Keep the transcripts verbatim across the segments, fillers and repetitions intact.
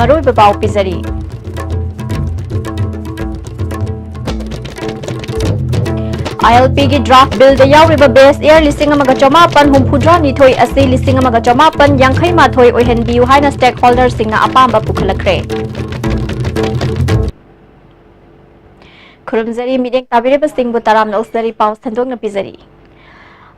ꯑꯔꯣꯏꯕ ꯄꯥꯎ ꯄꯤꯖꯔꯤ꯫ ILP ꯒꯤ draft bill ꯗ ꯌꯥꯎꯔꯤꯕ base year ꯂꯤꯁꯤꯡ ꯑꯃꯒ ꯆꯃꯥꯄꯟ ꯍꯨꯝꯐꯨꯇꯔꯥ ꯅꯤꯊꯣꯏ ꯑꯁꯤ ꯂꯤꯁꯤꯡ ꯑꯃꯒ ꯆꯃꯥꯄꯟ ꯌꯥꯡꯈꯩ ꯃꯥꯊꯣꯏ ꯑꯣꯏꯍꯟꯕꯤꯌꯨ ꯍꯥꯏꯅ stakeholder ꯁꯤꯡꯅ ꯑꯄꯥꯝꯕ ꯄꯨꯈꯠꯂꯛꯈ꯭ꯔꯦ꯫ ꯈꯨꯔꯨꯝꯖꯔꯤ, ꯃꯤꯠꯌꯦꯡ ꯇꯥꯕꯤꯔꯤꯕꯁꯤꯡꯕꯨ ꯇꯔꯥꯝꯅ ꯑꯣꯛꯆꯔꯤ꯫ ꯄꯥꯎ ꯁꯟꯗꯣꯛꯅ ꯄꯤꯖꯔꯤ꯫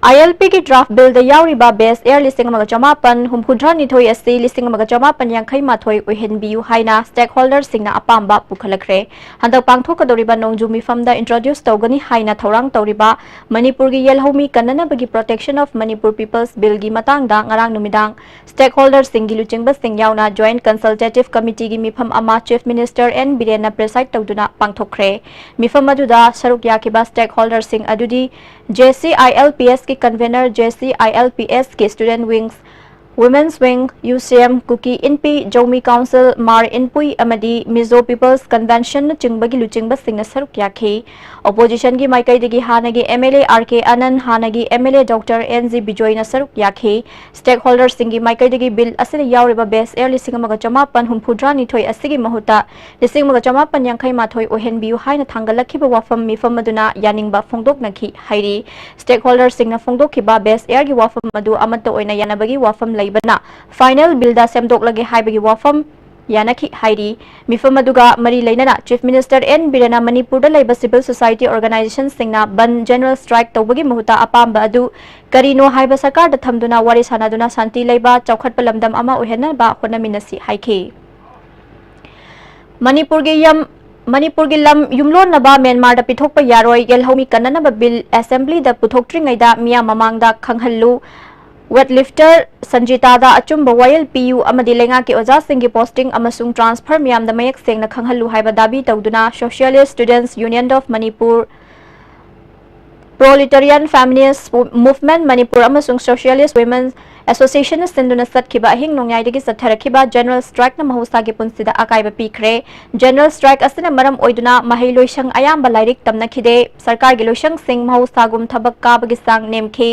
ILP ꯒꯤ draft bill ꯗ ꯌꯥꯎꯔꯤꯕ base year ꯂꯤꯁꯤꯡ ꯑꯃꯒ ꯆꯃꯥꯄꯟ ꯍꯨꯝꯐꯨꯇꯔꯥ ꯅꯤꯊꯣꯏ ꯑꯁꯤ ꯂꯤꯁꯤꯡ ꯑꯃꯒ ꯆꯃꯥꯄꯟ ꯌꯥꯡꯈꯩ ꯃꯥꯊꯣꯏ ꯑꯣꯏꯍꯟꯕꯤꯌꯨ ꯍꯥꯏꯅ stakeholder ꯁꯤꯡꯅ ꯑꯄꯥꯝꯕ ꯄꯨꯈꯠꯂꯛꯈ꯭ꯔꯦ꯫ ꯍꯟꯗꯛ ꯄꯥꯡꯊꯣꯛꯀꯗꯧꯔꯤꯕ ꯅꯣꯡꯖꯨ ꯃꯤꯐꯝꯗ introduce ꯇꯧꯒꯅꯤ ꯍꯥꯏꯅ ꯊꯧꯔꯥꯡ ꯇꯧꯔꯤꯕ ꯃꯅꯤꯄꯨꯔꯒꯤ ꯌꯦꯜꯍꯧꯃꯤ ꯀꯟꯅꯅꯕꯒꯤ Protection of Manipur People's Bill ꯒꯤ ꯃꯇꯥꯡꯗ ꯉꯔꯥꯡ ꯅꯨꯃꯤꯗꯥꯡ stakeholder ꯁꯤꯡꯒꯤ ꯂꯨꯆꯤꯡꯕꯁꯤꯡ ꯌꯥꯎꯅ Joint Consultative Committee ꯒꯤ ꯃꯤꯐꯝ ꯑꯃ Chief Minister N ꯕꯤꯔꯦꯟꯅ preside ꯇꯧꯗꯨꯅ ꯄꯥꯡꯊꯣꯛꯈ꯭ꯔꯦ꯫ ꯃꯤꯐꯝ ꯑꯗꯨꯗ ꯁꯔꯨꯛ ꯌꯥꯈꯤꯕ stakeholder ꯁꯤꯡ ꯑꯗꯨꯗꯤ JCILPS ꯀꯤ convener, JCILPS ꯀꯤ student wings, women's wing, UCM, ꯀꯨꯀꯤ ꯏꯟꯄꯤ, ꯖꯧꯃꯤ council, ꯃꯥꯔ ꯏꯟꯄꯨꯏ ꯑꯃꯗꯤ Mizo People's Convention ꯅꯆꯤꯡꯕꯒꯤ ꯂꯨꯆꯤꯡꯕꯁꯤꯡꯅ ꯁꯔꯨꯛ ꯌꯥꯈꯤ꯫ Opposition ꯒꯤ ꯃꯥꯏꯀꯩꯗꯒꯤ ꯍꯥꯟꯅꯒꯤ MLA R K ꯑꯅꯟ, ꯍꯥꯟꯅꯒꯤ MLA Doctor N G ꯕꯤꯖꯣꯏꯅ ꯁꯔꯨꯛ ꯌꯥꯈꯤ꯫ Stakeholder ꯁꯤꯡꯒꯤ ꯃꯥꯏꯀꯩꯗꯒꯤ bill ꯑꯁꯤꯗ ꯌꯥꯎꯔꯤꯕ base year ꯂꯤꯁꯤꯡ ꯑꯃꯒ ꯆꯃꯥꯄꯟ ꯍꯨꯝꯐꯨꯇꯔꯥ ꯅꯤꯊꯣꯏ ꯑꯁꯤꯒꯤ ꯃꯍꯨꯠꯇ ꯂꯤꯁꯤꯡ ꯑꯃꯒ ꯆꯃꯥꯄꯟ ꯌꯥꯡꯈꯩ ꯃꯥꯊꯣꯏ ꯑꯣꯏꯍꯟꯕꯤꯌꯨ ꯍꯥꯏꯅ ꯊꯥꯡꯒꯠꯂꯛꯈꯤꯕ ꯋꯥꯐꯝ ꯃꯤꯐꯝ ꯑꯗꯨꯅ ꯌꯥꯅꯤꯡꯕ ꯐꯣꯡꯗꯣꯛꯅꯈꯤ ꯍꯥꯏꯔꯤ꯫ Stakeholder ꯁꯤꯡꯅ ꯐꯣꯡꯗꯣꯛꯈꯤꯕ base year ꯒꯤ ꯋꯥꯐꯝ ꯑꯗꯨ ꯑꯃꯠꯇ ꯑꯣꯏꯅ ꯌꯥꯅꯕꯒꯤ ꯋꯥꯐꯝ ꯂꯩꯕꯅ final bill ꯗ ꯁꯦꯝꯗꯣꯛꯂꯒꯦ ꯍꯥꯏꯕꯒꯤ ꯋꯥꯐꯝ ꯌꯥꯅꯈꯤ ꯍꯥꯏꯔꯤ꯫ ꯃꯤꯐꯝ ꯑꯗꯨꯒ ꯃꯔꯤ ꯂꯩꯅꯅ Chief Minister N ꯕꯤꯔꯦꯟꯅ ꯃꯅꯤꯄꯨꯔꯗ ꯂꯩꯕ civil society organization ꯁꯤꯡꯅ ꯕꯟ, general strike ꯇꯧꯕꯒꯤ ꯃꯍꯨꯠꯇ ꯑꯄꯥꯝꯕ ꯑꯗꯨ ꯀꯔꯤꯅꯣ ꯍꯥꯏꯕ ꯁꯔꯀꯥꯔꯗ ꯊꯝꯗꯨꯅ ꯋꯥꯔꯤ ꯁꯥꯟꯅꯗꯨꯅ ꯁꯥꯟꯇꯤ ꯂꯩꯕ ꯆꯥꯎꯈꯠꯄ ꯂꯝꯗꯝ ꯑꯃ ꯑꯣꯏꯍꯟꯅꯕ ꯍꯣꯠꯅꯃꯤꯟꯅꯁꯤ ꯍꯥꯏꯈꯤ꯫ ꯃꯅꯤꯄꯨꯔꯒꯤ ꯌꯝ-, ꯃꯅꯤꯄꯨꯔꯒꯤ ꯂꯝ ꯌꯨꯝꯂꯣꯟꯅꯕ ꯃ꯭ꯌꯥꯟꯃꯥꯔꯗ ꯄꯤꯊꯣꯛꯄ ꯌꯥꯔꯣꯏ, ꯌꯦꯜꯍꯧꯃꯤ ꯀꯟꯅꯅꯕ bill assembly ꯗ ꯄꯨꯊꯣꯛꯇ꯭ꯔꯤꯉꯩꯗ ꯃꯤꯌꯥꯝ ꯃꯃꯥꯡꯗ ꯈꯪꯍꯜꯂꯨ, weightlifter ꯁꯟꯖꯤꯇꯥꯗ ꯑꯆꯨꯝꯕ ꯋꯥꯌꯦꯜ ꯄꯤꯌꯨ ꯑꯃꯗꯤ ꯂꯩꯉꯥꯛꯀꯤ ꯑꯣꯖꯥꯁꯤꯡꯒꯤ posting ꯑꯃꯁꯨꯡ transfer ꯃꯤꯌꯥꯝꯗ ꯃꯌꯦꯛ ꯁꯦꯡꯅ ꯈꯪꯍꯜꯂꯨ ꯍꯥꯏꯕ ꯗꯥꯕꯤ ꯇꯧꯗꯨꯅ Socialist Students Union of Manipur, Proletarian Feminist Movement Manipur ꯑꯃꯁꯨꯡ Socialist Women ꯑꯦꯁꯣꯁꯤꯌꯦꯁꯟꯅ ꯁꯤꯟꯗꯨꯅ ꯆꯠꯈꯤꯕ ꯑꯍꯤꯡ ꯅꯣꯡꯌꯥꯏꯗꯒꯤ ꯆꯠꯊꯔꯛꯈꯤꯕ ꯖꯦꯅꯔꯦꯜ ꯁ꯭ꯇ꯭ꯔꯥꯏꯛꯅ ꯃꯍꯧꯁꯥꯒꯤ ꯄꯨꯟꯁꯤꯗ ꯑꯀꯥꯏꯕ ꯄꯤꯈ꯭ꯔꯦ꯫ ꯖꯦꯅꯔꯦꯜ ꯁ꯭ꯇ꯭ꯔꯥꯏꯛ ꯑꯁꯤꯅ ꯃꯔꯝ ꯑꯣꯏꯗꯨꯅ ꯃꯍꯩꯂꯣꯏꯁꯪ ꯑꯌꯥꯝꯕ ꯂꯥꯏꯔꯤꯛ ꯇꯝꯅꯈꯤꯗꯦ꯫ ꯁꯔꯀꯥꯔꯒꯤ ꯂꯣꯏꯁꯪꯁꯤꯡ ꯃꯍꯧꯁꯥꯒꯨꯝ ꯊꯕꯛ ꯀꯥꯕꯒꯤ ꯆꯥꯡ ꯅꯦꯝꯈꯤ꯫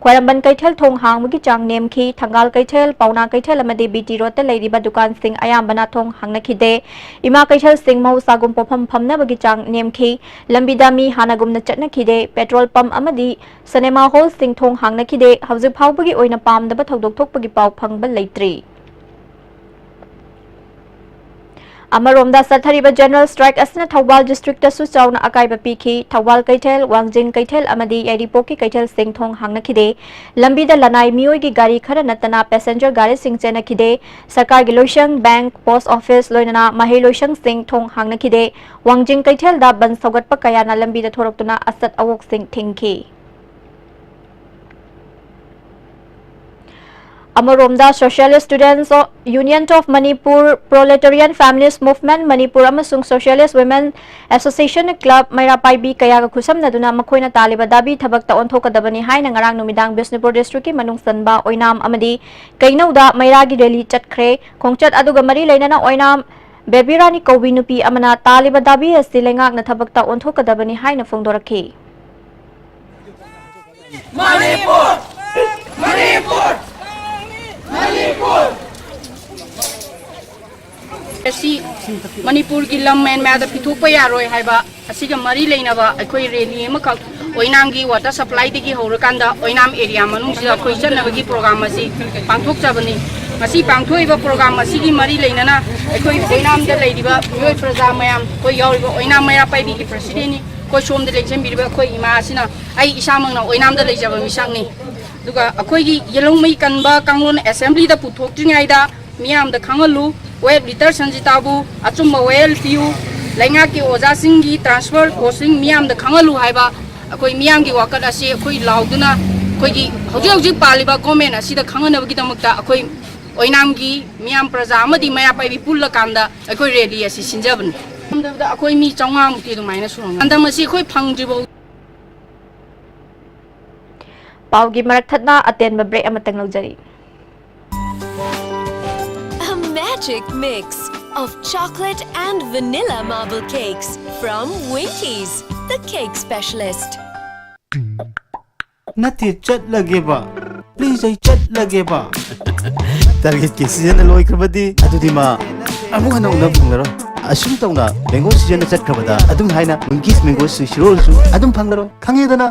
ꯈ꯭ꯋꯥꯏꯔꯝꯕꯟ ꯀꯩꯊꯦꯜ ꯊꯣꯡ ꯍꯥꯡꯕꯒꯤ ꯆꯥꯡ ꯅꯦꯝꯈꯤ꯫ ꯊꯪꯒꯥꯜ ꯀꯩꯊꯦꯜ, ꯄꯥꯎꯅꯥ ꯀꯩꯊꯦꯜ ꯑꯃꯗꯤ ꯕꯤ ꯇꯤ ꯔꯣꯗꯇ ꯂꯩꯔꯤꯕ ꯗꯨꯀꯥꯟꯁꯤꯡ ꯑꯌꯥꯝꯕꯅ ꯊꯣꯡ ꯍꯥꯡꯅꯈꯤꯗꯦ꯫ ꯏꯃꯥ ꯀꯩꯊꯦꯜꯁꯤꯡ ꯃꯍꯧꯁꯥꯒꯨꯝ ꯄꯣꯠꯐꯝ ꯐꯝꯅꯕꯒꯤ ꯆꯥꯡ ꯅꯦꯝꯈꯤ꯫ ꯂꯝꯕꯤꯗ ꯃꯤ ꯍꯥꯟꯅꯒꯨꯝꯅ ꯆꯠꯅꯈꯤꯗꯦ꯫ ꯄꯦꯇ꯭ꯔꯣꯜ ꯄꯝꯞ ꯑꯃꯗꯤ ꯁꯤꯅꯦꯃꯥ ꯍꯣꯜꯁꯤꯡ ꯊꯣꯡ ꯍꯥꯡꯅꯈꯤꯗꯦ꯫ ꯍꯧꯖꯤꯛ ꯐꯥꯎꯕꯒꯤ ꯑꯣꯏꯅ ꯄꯥꯝꯗꯕ ꯊꯧꯗꯣꯛ ꯊꯣꯛꯄꯒꯤ ꯄꯥꯎ ꯐꯪꯕ ꯂꯩꯇ꯭ꯔꯤ꯫ ꯑꯃꯔꯣꯝꯗ ꯆꯠꯊꯔꯤꯕ ꯖꯦꯅꯔꯦꯜ ꯁ꯭ꯇ꯭ꯔꯥꯏꯛ ꯑꯁꯤꯅ ꯊꯧꯕꯥꯜ ꯗꯤꯁꯇ꯭ꯔꯤꯛꯇꯁꯨ ꯆꯥꯎꯅ ꯑꯀꯥꯏꯕ ꯄꯤꯈꯤ꯫ ꯊꯧꯕꯥꯜ ꯀꯩꯊꯦꯜ, ꯋꯥꯡꯖꯤꯡ ꯀꯩꯊꯦꯜ ꯑꯃꯗꯤ ꯌꯥꯏꯔꯤꯄꯣꯛꯀꯤ ꯀꯩꯊꯦꯜꯁꯤꯡ ꯊꯣꯡ ꯍꯥꯡꯅꯈꯤꯗꯦ꯫ ꯂꯝꯕꯤꯗ ꯂꯅꯥꯏ ꯃꯤꯑꯣꯏꯒꯤ ꯒꯥꯔꯤ ꯈꯔ ꯅꯠꯇꯅ ꯄꯦꯁꯦꯟꯖꯔ ꯒꯥꯔꯤꯁꯤꯡ ꯆꯦꯟꯅꯈꯤꯗꯦ꯫ ꯁꯔꯀꯥꯔꯒꯤ ꯂꯣꯏꯁꯪ, ꯕꯦꯡꯛ, ꯄꯣꯁꯠ ꯑꯣꯐꯤꯁ ꯂꯣꯏꯅꯅ ꯃꯍꯩ ꯂꯣꯏꯁꯪꯁꯤꯡ ꯊꯣꯡ ꯍꯥꯡꯅꯈꯤꯗꯦ꯫ ꯋꯥꯡꯖꯤꯡ ꯀꯩꯊꯦꯜꯗ ꯕꯟ ꯁꯧꯒꯠꯄ ꯀꯌꯥꯅ ꯂꯝꯕꯤꯗ ꯊꯣꯔꯛꯇꯨꯅ ꯑꯆꯠ ꯑꯋꯣꯛꯁꯤꯡ ꯊꯤꯡꯈꯤ꯫ ꯑꯃꯔꯣꯝꯗ, Socialist Students Union of Manipur, Proletarian Feminist Movement Manipur ꯑꯃꯁꯨꯡ Socialist Women Association Club ꯃꯩꯔꯥ ꯄꯥꯏꯕꯤ ꯀꯌꯥꯒ ꯈꯨꯠꯁꯝꯅꯗꯨꯅ ꯃꯈꯣꯏꯅ ꯇꯥꯜꯂꯤꯕ ꯗꯥꯕꯤ ꯊꯕꯛꯇ ꯑꯣꯟꯊꯣꯛꯀꯗꯕꯅꯤ ꯍꯥꯏꯅ ꯉꯔꯥꯡ ꯅꯨꯃꯤꯗꯥꯡ ꯕꯤꯁꯅꯨꯄꯨꯔ ꯗꯤꯁꯇ꯭ꯔꯤꯛꯀꯤ ꯃꯅꯨꯡ ꯆꯟꯕ ꯑꯣꯏꯅꯥꯝ ꯑꯃꯗꯤ ꯀꯩꯅꯧꯗ ꯃꯩꯔꯥꯒꯤ ꯔꯦꯂꯤ ꯆꯠꯈ꯭ꯔꯦ꯫ ꯈꯣꯡꯆꯠ ꯑꯗꯨꯒ ꯃꯔꯤ ꯂꯩꯅꯅ ꯑꯣꯏꯅꯥꯝ ꯕꯦꯕꯤꯔꯥꯅꯤ ꯀꯧꯕꯤ ꯅꯨꯄꯤ ꯑꯃꯅ ꯇꯥꯜꯂꯤꯕ ꯗꯥꯕꯤ ꯑꯁꯤ ꯂꯩꯉꯥꯛꯅ ꯊꯕꯛꯇ ꯑꯣꯟꯊꯣꯛꯀꯗꯕꯅꯤ ꯍꯥꯏꯅ ꯐꯣꯡꯗꯣꯔꯛꯈꯤ꯫ ꯃꯅꯤꯄꯨꯔ! ꯃꯅꯤꯄꯨꯔ! ꯃꯅꯤꯄꯨꯔ! ꯑꯁꯤ ꯃꯅꯤꯄꯨꯔꯒꯤ ꯂꯝ ꯃꯦꯟꯃꯥꯗ ꯄꯤꯊꯣꯛꯄ ꯌꯥꯔꯣꯏ ꯍꯥꯏꯕ ꯑꯁꯤꯒ ꯃꯔꯤ ꯂꯩꯅꯕ ꯑꯩꯈꯣꯏ ꯔꯦꯂꯤ ꯑꯃꯈꯛ ꯑꯣꯏꯅꯥꯝꯒꯤ ꯋꯥꯇꯔ ꯁꯄ꯭ꯂꯥꯏꯗꯒꯤ ꯍꯧꯔꯀꯥꯟꯗ ꯑꯣꯏꯅꯥꯝ ꯑꯦꯔꯤꯌꯥ ꯃꯅꯨꯡꯁꯤꯗ ꯑꯩꯈꯣꯏ ꯆꯠꯅꯕꯒꯤ ꯄ꯭ꯔꯣꯒ꯭ꯔꯥꯝ ꯑꯁꯤ ꯄꯥꯡꯊꯣꯛꯆꯕꯅꯤ꯫ ꯉꯁꯤ ꯄꯥꯡꯊꯣꯛꯏꯕ ꯄ꯭ꯔꯣꯒ꯭ꯔꯥꯝ ꯑꯁꯤꯒꯤ ꯃꯔꯤ ꯂꯩꯅꯅ ꯑꯩꯈꯣꯏ ꯑꯣꯏꯅꯥꯝꯗ ꯂꯩꯔꯤꯕ ꯃꯤꯑꯣꯏ ꯄ꯭ꯔꯖꯥ ꯃꯌꯥꯝ, ꯑꯩꯈꯣꯏ ꯌꯥꯎꯔꯤꯕ ꯑꯣꯏꯅꯥꯝ ꯃꯩꯔꯥ ꯄꯥꯏꯕꯤꯒꯤ ꯄ꯭ꯔꯁꯤꯗꯦꯟꯅꯤ, ꯑꯩꯈꯣꯏ ꯁꯣꯝꯗ ꯂꯦꯡꯁꯤꯟꯕꯤꯔꯤꯕ ꯑꯩꯈꯣꯏ ꯏꯃꯥ ꯑꯁꯤꯅ, ꯑꯩ ꯏꯁꯥꯃꯛꯅ ꯑꯣꯏꯅꯥꯝꯗ ꯂꯩꯖꯕ ꯃꯤꯁꯛꯅꯤ꯫ ꯑꯗꯨꯒ ꯑꯩꯈꯣꯏꯒꯤ ꯌꯦꯜꯍꯧꯃꯩ ꯀꯟꯕ ꯀꯥꯡꯂꯣꯟ ꯑꯦꯁꯦꯝꯕ꯭ꯂꯤꯗ ꯄꯨꯊꯣꯛꯇ꯭ꯔꯤꯉꯩꯗ ꯃꯤꯌꯥꯝꯗ ꯈꯪꯍꯜꯂꯨ, ꯋꯦꯕ ꯂꯤꯗꯔ ꯁꯟꯖꯤꯇꯥꯕꯨ ꯑꯆꯨꯝꯕ ꯋꯥꯌꯦꯜ ꯄꯤꯌꯨ, ꯂꯩꯉꯥꯛꯀꯤ ꯑꯣꯖꯥꯁꯤꯡꯒꯤ ꯇ꯭ꯔꯥꯟꯁꯐꯔ ꯄꯣꯁꯇꯤꯡ ꯃꯤꯌꯥꯝꯗ ꯈꯪꯍꯜꯂꯨ ꯍꯥꯏꯕ ꯑꯩꯈꯣꯏ ꯃꯤꯌꯥꯝꯒꯤ ꯋꯥꯀꯠ ꯑꯁꯤ ꯑꯩꯈꯣꯏ ꯂꯥꯎꯗꯨꯅ ꯑꯩꯈꯣꯏꯒꯤ ꯍꯧꯖꯤꯛ ꯍꯧꯖꯤꯛ ꯄꯥꯜꯂꯤꯕ ꯒꯣꯔꯃꯦꯟ ꯑꯁꯤꯗ ꯈꯪꯍꯟꯅꯕꯒꯤꯗꯃꯛꯇ ꯑꯩꯈꯣꯏ ꯑꯣꯏꯅꯥꯝꯒꯤ ꯃꯤꯌꯥꯝ ꯄ꯭ꯔꯖꯥ ꯑꯃꯗꯤ ꯃꯩꯔꯥ ꯄꯥꯏꯕꯤ ꯄꯨꯜꯂꯀꯥꯟꯗ ꯑꯩꯈꯣꯏ ꯔꯦꯂꯤ ꯑꯁꯤ ꯁꯤꯟꯖꯕꯅꯤ꯫ ꯌꯥꯝꯗꯕꯗ ꯑꯩꯈꯣꯏ ꯃꯤ ꯆꯥꯝꯃꯉꯥꯃꯨꯛꯇꯤ ꯑꯗꯨꯃꯥꯏꯅ ꯁꯨꯔꯝꯒꯅꯤ꯫ ꯄꯥꯟꯗꯝ ꯑꯁꯤ ꯑꯩꯈꯣꯏ ꯐꯪꯗ꯭ꯔꯤꯐꯥꯎ ꯄꯥꯎꯒꯤ ꯃꯔꯛ ꯊꯠꯅ ꯑꯇꯦꯟꯕ ꯕ꯭ꯔꯦꯛ ꯑꯃꯇꯪ ꯂꯧꯖꯔꯤ꯫ A magic mix of chocolate and vanilla marble cakes from Winkies, the cake specialist. ꯅꯠꯇꯦ, ꯆꯠꯂꯒꯦꯕ꯫ ꯄ꯭ꯂꯤꯖ, ꯑꯩ ꯆꯠꯂꯒꯦꯕ꯫ ꯇꯥꯔꯒꯦꯠꯀꯤ ꯁꯤꯖꯟꯅ ꯂꯣꯏꯈ꯭ꯔꯕꯗꯤ ꯑꯗꯨꯗꯤ ꯃꯥ ꯑꯃꯨꯛ ꯍꯟꯅ ꯎꯅꯕ ꯐꯪꯂꯔꯣꯏ꯫ ꯑꯁꯨꯝ ꯇꯧꯅ ꯃꯦꯡꯒꯣ ꯁꯤꯖꯟꯅ ꯆꯠꯈ꯭ꯔꯕꯗ ꯑꯗꯨꯝ ꯍꯥꯏꯅ ꯋꯤꯡꯀꯤꯁ ꯃꯦꯡꯒꯣ ꯁ꯭ꯋꯤꯁ ꯔꯣꯜꯁꯨ ꯑꯗꯨꯝ ꯐꯪꯂꯔꯣꯏ, ꯈꯪꯉꯦꯗꯅ?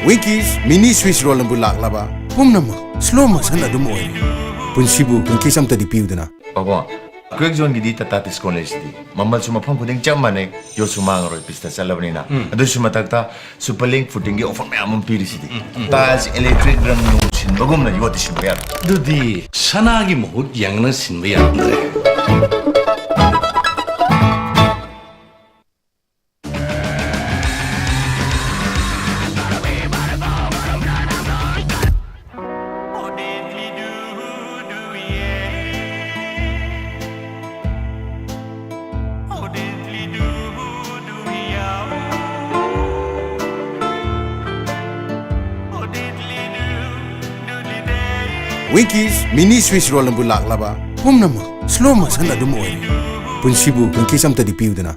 ꯋꯤꯡꯀꯤꯁ ꯃꯤꯅꯤ ꯁ꯭ꯋꯤꯁ ꯔꯣꯜꯅꯕꯨ ꯂꯥꯛꯂꯕ ꯄꯨꯝꯅꯃꯛ ꯁ꯭ꯂꯣ ꯃꯣꯁꯟ ꯑꯗꯨꯝ ꯑꯣꯏꯔꯦ꯫ ꯄꯨꯟꯁꯤꯕꯨ ꯋꯤꯡꯀꯤꯁ ꯑꯝꯇꯗꯤ ꯄꯤꯌꯨꯗꯅ꯫ ꯄꯥꯕꯣ, ꯀ꯭ꯋꯦꯛ ꯖꯣꯟꯒꯤꯗꯤ ꯇꯥꯇꯥ ꯗꯤꯁꯀꯥꯎꯟ ꯂꯩꯁꯤꯗꯤ꯫ ꯃꯃꯜꯁꯨ ꯃꯐꯝ ꯈꯨꯗꯤꯡ ꯆꯞ ꯃꯥꯟꯅꯩ, ꯌꯣꯠꯁꯨ ꯃꯥꯡꯉꯔꯣꯏ, ꯄꯤꯁꯇ ꯆꯠꯂꯕꯅꯤꯅ꯫ ꯑꯗꯨꯁꯨ ꯃꯊꯛꯇ ꯁꯨꯄꯔ ꯂꯤꯡ ꯐꯨꯇꯤꯡꯒꯤ ꯑꯣꯐꯔ ꯃꯌꯥꯝ ꯑꯃ ꯄꯤꯔꯤꯁꯤꯗꯤ꯫ ꯇꯥꯏꯜꯁ ꯏꯂꯦꯛꯇ꯭ꯔꯤꯛ ꯔꯪ ꯅꯨꯡ ꯁꯤꯟꯕꯒꯨꯝꯅ ꯌꯣꯠꯇꯤ ꯁꯤꯟꯕ ꯌꯥꯔꯣꯏ꯫ ꯑꯗꯨꯗꯤ ꯁꯅꯥꯒꯤ ꯃꯍꯨꯠ ꯌꯦꯡꯂꯒ ꯁꯤꯟꯕ ꯌꯥꯔꯝꯗ꯭ꯔꯦ꯫ ꯋꯤꯡꯀꯤꯁ ꯃꯤꯅꯤ ꯁ꯭ꯋꯤꯁ ꯔꯣꯜꯅꯕꯨ ꯂꯥꯛꯂꯕ ꯄꯨꯝꯅꯃꯛ ꯁ꯭ꯂꯣ ꯃꯣꯁꯟ ꯑꯗꯨꯝ ꯑꯣꯏꯔꯦ꯫ ꯄꯨꯟꯁꯤꯕꯨ ꯋꯤꯡꯀꯤꯁ ꯑꯝꯇꯗꯤ ꯄꯤꯌꯨꯗꯅ꯫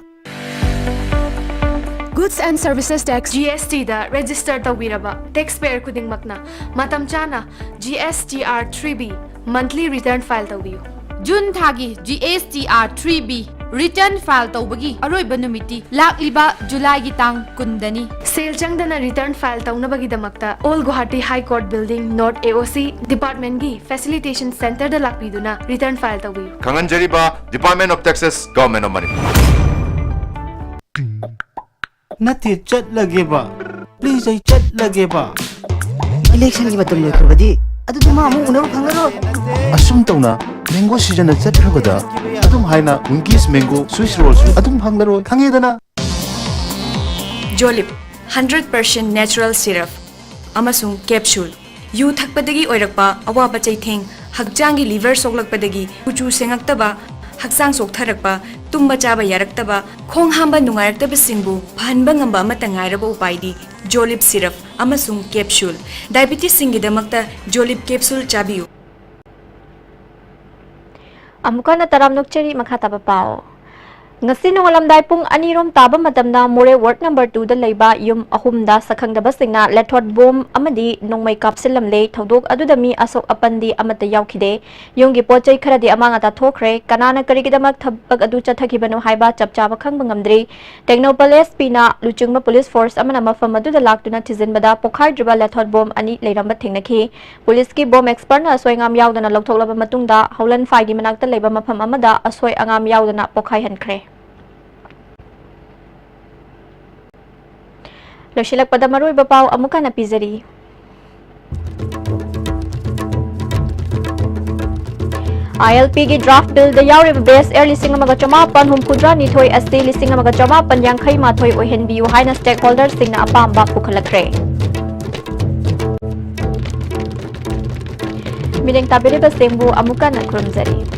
Goods and Services Tax, G S T, the register ꯇꯧꯕꯤꯔꯕ ꯇꯦꯛꯁ ꯄꯦꯌꯔ ꯈꯨꯗꯤꯡꯃꯛꯅ ꯃꯇꯝ ꯆꯥꯅ G S T R three B monthly return file ꯇꯧꯕꯤꯌꯨ꯫ ꯖꯨꯟ ꯊꯥꯒꯤ G S T R three B return file ꯇꯧꯕꯒꯤ ꯑꯔꯣꯏꯕ ꯅꯨꯃꯤꯠꯇꯤ ꯂꯥꯛꯂꯤꯕ ꯖꯨꯂꯥꯏꯒꯤ ꯇꯥꯡ ꯀꯨꯟꯗꯅꯤ꯫ ꯁꯦꯜ ꯆꯪꯗꯅ ꯔꯤꯇꯔꯟ ꯐꯥꯏꯜ ꯇꯧꯅꯕꯒꯤꯗꯃꯛꯇ All Guwahati High Court Building, North A O C, ꯗꯤꯄꯥꯔꯠꯃꯦꯟꯒꯤ ꯐꯦꯁꯤꯂꯤꯇꯦꯁꯟ ꯁꯦꯟꯇꯔꯗ ꯂꯥꯛꯄꯤꯗꯨꯅ ꯔꯤꯇꯔꯟ ꯐꯥꯏꯜ ꯇꯧꯕꯤꯌꯨ꯫ ꯈꯪꯍꯟꯖꯔꯤꯕ, Department of Taxes, Government of Manipur꯫ ꯅꯠꯇꯦ, ꯆꯠꯂꯒꯦꯕ꯫ ꯄ꯭ꯂꯤꯖ, ꯑꯩ ꯆꯠꯂꯒꯦꯕ꯫ ꯏꯂꯦꯛꯁꯟꯒꯤ ꯃꯇꯝ ꯂꯣꯏꯈ꯭ꯔꯕꯗꯤ ꯑꯗꯨꯗꯤ ꯃꯥ ꯑꯃꯨꯛ ꯎꯅꯕ ꯐꯪꯂꯔꯣꯏ꯫ ꯑꯁꯨꯝ ꯇꯧꯅ ꯃꯦꯡꯒꯣ ꯁꯤꯖꯟꯅ ꯆꯠꯈ꯭ꯔꯕꯗ ꯑꯗꯨꯝ ꯍꯥꯏꯅ ꯋꯤꯡꯀꯤꯁ ꯃꯦꯡꯒꯣ ꯁ꯭ꯋꯤꯁ ꯔꯣꯜꯁꯨ ꯑꯗꯨꯝ ꯐꯪꯂꯔꯣꯏ, ꯈꯪꯉꯦꯗꯅ? ꯖꯣꯂꯤꯞ ꯍꯟꯗ꯭ꯔꯦꯠ ꯄꯥꯔꯁꯦꯟ ꯅꯦꯆꯔꯦꯜ ꯁꯤꯔꯞ ꯑꯃꯁꯨꯡ ꯀꯦꯞꯁꯨꯜ꯫ ꯌꯨ ꯊꯛꯄꯗꯒꯤ ꯑꯣꯏꯔꯛꯄ ꯑꯋꯥꯕ ꯆꯩꯊꯦꯡ, ꯍꯛꯆꯥꯡꯒꯤ ꯂꯤꯚꯔ ꯁꯣꯛꯂꯛꯄꯗꯒꯤ ꯀꯨꯆꯨ ꯁꯦꯡꯉꯛꯇꯕ, ꯍꯛꯆꯥꯡ ꯆꯣꯛꯊꯔꯛꯄ, ꯇꯨꯝꯕ ꯆꯥꯕ ꯌꯥꯔꯛꯇꯕ, ꯈꯣꯡ ꯍꯥꯝꯕ ꯅꯨꯡꯉꯥꯏꯔꯛꯇꯕꯁꯤꯡꯕꯨ ꯐꯍꯟꯕ ꯉꯝꯕ ꯑꯃꯠꯇ ꯉꯥꯏꯔꯕ ꯎꯄꯥꯏꯗꯤ ꯖꯣꯂꯤꯞ ꯁꯤꯔꯞ ꯑꯃꯁꯨꯡ ꯀꯦꯞꯁꯨꯜ꯫ ꯗꯥꯏꯕꯤꯇꯤꯁꯁꯤꯡꯒꯤꯗꯃꯛꯇ ꯖꯣꯂꯤꯞ ꯀꯦꯞꯁꯨꯜ ꯆꯥꯕꯤꯌꯨ꯫ ꯑꯃꯨꯛꯀ ꯍꯟꯅ ꯇꯔꯥꯝ ꯅꯣꯛꯆꯔꯤ, ꯃꯈꯥ ꯇꯥꯕ ꯄꯥꯎ꯫ ꯉꯁꯤ ꯅꯣꯡꯉꯥꯜꯂꯝꯗꯥꯏ ꯄꯨꯡ ꯑꯅꯤ ꯔꯣꯝ ꯇꯥꯕ ꯃꯇꯝꯗ ꯃꯣꯔꯦ ꯋꯥꯔꯗ ꯅꯝꯕꯔ ꯇꯨꯗ ꯂꯩꯕ ꯌꯨꯝ ꯑꯍꯨꯝꯗ ꯁꯛꯈꯪꯗꯕꯁꯤꯡꯅ ꯂꯦꯊꯣꯠ ꯕꯣꯝ ꯑꯃꯗꯤ ꯅꯣꯡꯃꯩ ꯀꯥꯞꯁꯤꯜꯂꯝꯂꯦ꯫ ꯊꯧꯗꯣꯛ ꯑꯗꯨꯗ ꯃꯤ ꯑꯁꯣꯛ ꯑꯄꯟꯗꯤ ꯑꯃꯠꯇ ꯌꯥꯎꯈꯤꯗꯦ꯫ ꯌꯨꯝꯒꯤ ꯄꯣꯠ ꯆꯩ ꯈꯔꯗꯤ ꯑꯃꯥꯡ ꯑꯇꯥ ꯊꯣꯛꯈ꯭ꯔꯦ꯫ ꯀꯅꯥꯅ ꯀꯔꯤꯒꯤꯗꯃꯛ ꯊꯕꯛ ꯑꯗꯨ ꯆꯠꯊꯈꯤꯕꯅꯣ ꯍꯥꯏꯕ ꯆꯞ ꯆꯥꯕ ꯈꯪꯕ ꯉꯝꯗ꯭ꯔꯤ꯫ ꯇꯦꯡꯅꯧꯄꯜ ꯑꯦꯁ ꯄꯤꯅ ꯂꯨꯆꯤꯡꯕ ꯄꯨꯂꯤꯁ ꯐꯣꯔꯁ ꯑꯃꯅ ꯃꯐꯝ ꯑꯗꯨꯗ ꯂꯥꯛꯇꯨꯅ ꯊꯤꯖꯤꯟꯕꯗ ꯄꯣꯈꯥꯏꯗ꯭ꯔꯤꯕ ꯂꯦꯊꯣꯠ ꯕꯣꯝ ꯑꯅꯤ ꯂꯩꯔꯝꯕ ꯊꯦꯡꯅꯈꯤ꯫ ꯄꯨꯂꯤꯁꯀꯤ ꯕꯣꯝ ꯑꯦꯛꯁꯄꯔꯠꯅ ꯑꯁꯣꯏ ꯑꯉꯥꯝ ꯌꯥꯎꯗꯅ ꯂꯧꯊꯣꯛꯂꯕ ꯃꯇꯨꯡꯗ ꯍꯧꯂꯟꯐꯥꯏꯒꯤ ꯃꯅꯥꯛꯇ ꯂꯩꯕ ꯃꯐꯝ ꯑꯃꯗ ꯑꯁꯣꯏ ꯑꯉꯥꯝ ꯌꯥꯎꯗꯅ ꯄꯣꯈꯥꯏꯍꯟꯈ꯭ꯔꯦ꯫ ꯂꯣꯏꯁꯤꯜꯂꯛꯄꯗ ꯃꯔꯨꯑꯣꯏꯕ ꯄꯥꯎ ꯑꯃꯨꯛ ꯍꯟꯅ ꯄꯤꯖꯔꯤ꯫ ꯑꯥꯏ ꯑꯦꯜ ꯄꯤꯒꯤ ꯗ꯭ꯔꯥꯐ ꯕꯤꯜꯗ ꯌꯥꯎꯔꯤꯕ ꯕꯦꯁ ꯑꯦꯌꯔ ꯂꯤꯁꯤꯡ ꯑꯃꯒ ꯆꯃꯥꯄꯟ ꯍꯨꯝꯐꯨꯇꯔꯥ ꯅꯤꯊꯣꯏ ꯑꯁꯤ ꯂꯤꯁꯤꯡ ꯑꯃꯒ ꯆꯃꯥꯄꯟ ꯌꯥꯡꯈꯩ ꯃꯥꯊꯣꯏ ꯑꯣꯏꯍꯟꯕꯤꯌꯨ ꯍꯥꯏꯅ ꯁ꯭ꯇꯦꯛ ꯍꯣꯜꯗꯔꯁꯤꯡꯅ ꯑꯄꯥꯝꯕ ꯄꯨꯈꯠꯂꯛꯈ꯭ꯔꯦ꯫ ꯃꯤꯠꯌꯦꯡ ꯇꯥꯕꯤꯔꯤꯕꯁꯤꯡꯕꯨ ꯑꯃꯨꯛ ꯍꯟꯅ ꯈꯨꯔꯨꯝꯖꯔꯤ꯫